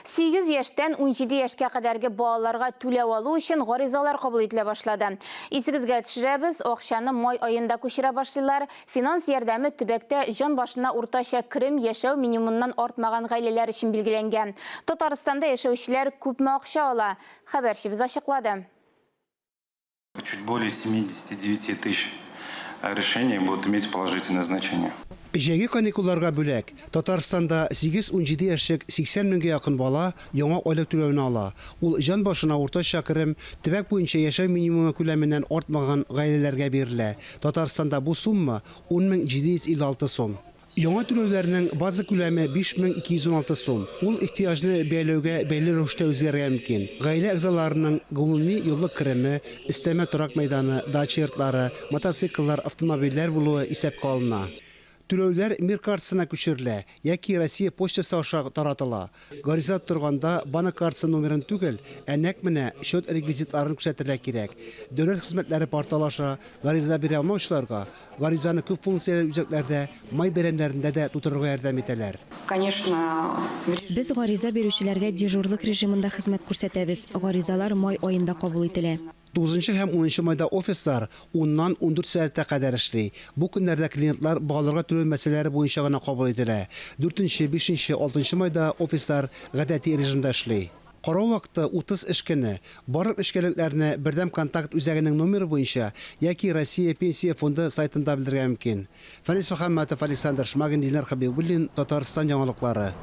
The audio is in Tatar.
Сигез яшьтән 17 яшькә кадәрге балаларга түләү алу өчен гаризалар кабул ителә башлады. Исегезгә төшерәбез, акчаны май аенда күчерә башлыйлар. Финанс ярдәме төбәктә җан башына уртача керем яшәү минимумыннан артмаган гаиләләр өчен билгеләнгән. Татарстанда яшәүчеләр күпме акча ала? Хәбәрчебез ачыклады. Чуть более 79 тысяч решений будут иметь положительное значение. Җәйге каникулларга бүләк. Татарстанда сигез-унҗиде яшьлек 80 меңгә якын бала яңа айлык түләүне ала. Ул җан башына уртача керем төбәк буенча яшәү минимумы күләменнән артмаган гаиләләргә бирелә. Татарстанда бу сумма, 10 756 сум. Яңа түләүләрнең база күләме 5216 сум. Ул ихтыяҗны бәяләүгә бәйле рәвештә үзгәрергә мөмкин. Гаилә әгъзаларының гомуми еллык кереме, өстәмә торак мәйданы, дача йортлары, мотоцикллар, автомобильләр булуы исәпкә алына. Түләүләр Мир картасына күчерелә яки Россия почтасы аша таратыла. Гариза тутырганда банк картасы номерын түгел, ә нәкъ менә счет реквизитларын күрсәтергә кирәк. Дәүләт хезмәтләре порталы аша гариза бирә алмаучыларга Гаризаны күп функцияле үзәкләрдә май бәйрәмнәрендә дә тутырырга ярдәм итәләр. Конечно, в режиме. Без гариза бирүчеләргә дежурлык режимында хезмәт күрсәтәбез. Гаризалар май аенда кабул ителә. Тугызынчы һәм унынчы майда офислар уннан 14 сәгатькә кадәр эшли. Бу көннәрдә клиентлар балаларга түләү мәсьәләләре буенча гына кабул ителә. Дүртенче, бишенче, алтынчы майда офислар гадәти режимда эшли. Карау вакыты, 30 эш көне. Барлык нечкәлекләрне Бердәм контакт үзәгенең номеры буенча яки Россия Пенсия фонды сайтында белдерергә мөмкин. Фәнис Мөхәммәтов, Александр Шмагин, Илнар Хәбибуллин, Татарстан яңалыклары.